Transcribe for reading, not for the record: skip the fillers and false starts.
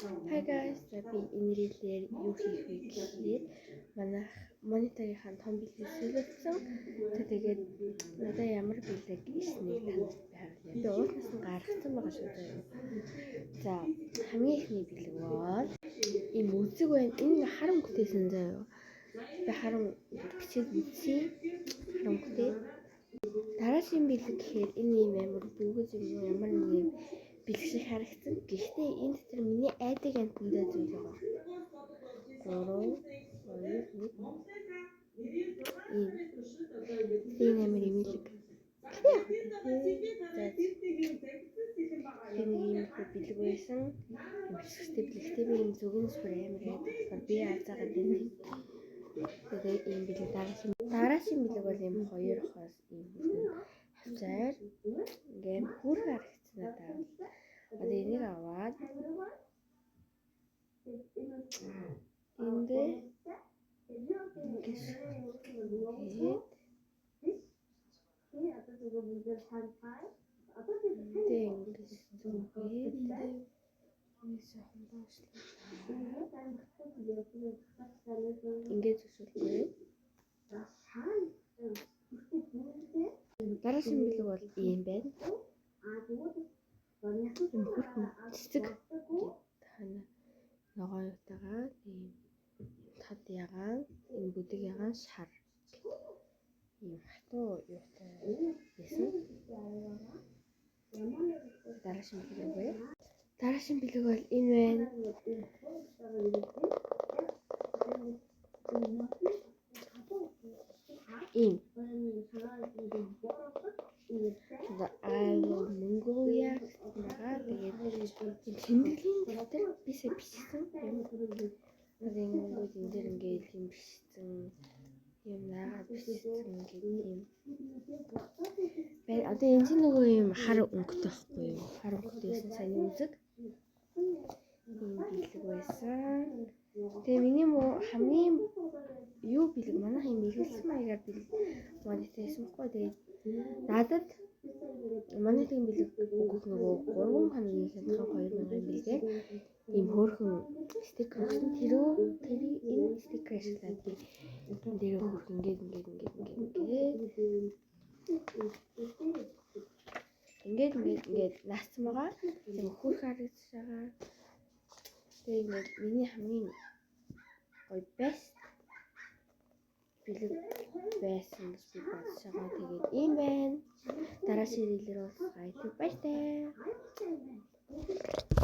Hi guys, за би энэ reel ээр юу хийх вэ гэхээр манайх монитогийнхаа том бэлгийг солилцсон. Тэгээд надад ямар бэлэг ирснийг та нарт би харуулъя. Би уулнаас нь гаргацсан байгаа шүү дээ. За, хамгийн эхний бэлэг бол ийм үзэг байна. Энэ хар өнгөтэйсэн заяа. Би хар бичээд үзье. Хар өнгөтэй. Дараагийн бэлэг гэхээр энэ ийм амар бүгэж юм уу, ямар нэг юм бэлэг шиг харагдсан. Гэхдээ энэ дотор миний айдаг амтандаа зүйл байгаа. 3 2 1. Ийм. Энэ амар эмийлэг. Гэхдээ яг за нэг иймэрхүү бэлэг байсан. Ийм хэсэгтэй бэлэгтэй, би ийм зүгэнс бүр амар айдаг болохоор би авзаагаад байна. Тэгээд ийм бэлэг. Дараагийн бэлэг бол ийм хоёр хос ийм хөөрхөн хавцаар ингээм хөөрхөн харагдсан надад. Одоо энийг аваад эндээ ингэж тэгээд эндээ ингэж зүгээд энийг сайхан боочлаа. Ингээд зүсүүлээ. Дараагийн бэлэг бол ийм байна. Ийм хөөрхөн цэцэг тань ногоон юутайгаа ийм тад ягаан, энэ бүдэг ягаан шар ийм хатуу юутай байсан. Дараагийн бэлэг вэ? Дараагийн бэлэг бол энэ байна. Ийм. I love Mongolia гэсэн байгаа. Тэгээд энэ тэмдэглэлийн дэвтэр бисээ бичсэн юм. Одоо ингэнгүүт энэ дээр ингээд юм бичсэн юм, наагаад бичсэн ингээд юм. Бай, одоо энэ чинь нөгөө юм хар өнгөтэй байхгүй юу? Хар өнгөтэйсэн саяны үзэг. Ийм бэлэг байсан. Тэгээ миний муу хамгийн юу бэлэг, манайх юм эргэлсэн маягаар бэлэг монитор байсан байхгүй. Тэгээд надад монитын бэлэг өгөх нөгөө 3 хоногийн хямдхан 2000-ын бэлгээр ийм хөөрхөн стикер өгсөн. Тэр энэ стикер ашиглаад би энэ дээр хөөрхөн ингээд ингээд ингээд ингээд ингээд ингээд ингээд наацсан байгаа. Тийм хөөрхөн харагдаж байгаа. Тэгээ ингээд миний хамгийн гоё best бэлэг байсан гэж би бодож байгаа. Тэгээд ийм байна. Дараагийн reel ээр уулзъя. Баяртай.